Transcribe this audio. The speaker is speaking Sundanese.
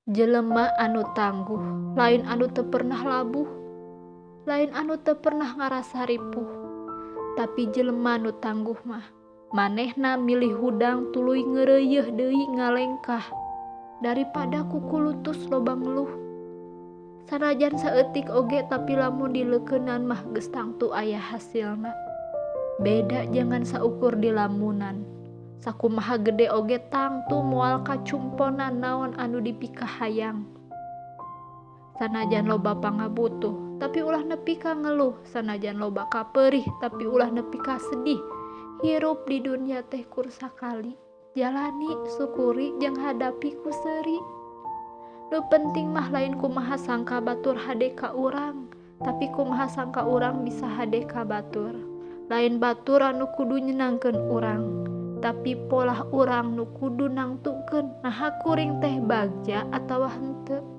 Jelema anu tangguh lain anu teu pernah labuh, lain anu teu pernah ngarasa ripuh, tapi jelema nu tangguh mah manehna milih hudang tuluy ngeureuyeuh deui ngalengkah daripada kukulutus loba ngeluh. Sanajan saeutik oge tapi lamun dileukeunan mah geus tangtu aya hasilna. Beda jangan saukur dilamunan. Sakumaha gede oge tangtu moal kacumponan naon anu dipikahayang. Sanajan loba pangabutuh tapi ulah nepi ka ngeluh, sanajan loba kaperih tapi ulah nepi ka sedih. Hirup di dunia teh kur sakali, jalani, syukuri jeung hadapi ku seuri. Nu penting mah lain kumaha sangka batur hade ka urang, tapi kumaha sangka urang bisa hade ka batur. Lain batur anu kudu nyenangkeun urang, tapi polah urang nu kudu nangtukeun naha kuring teh bagja atawa henteu.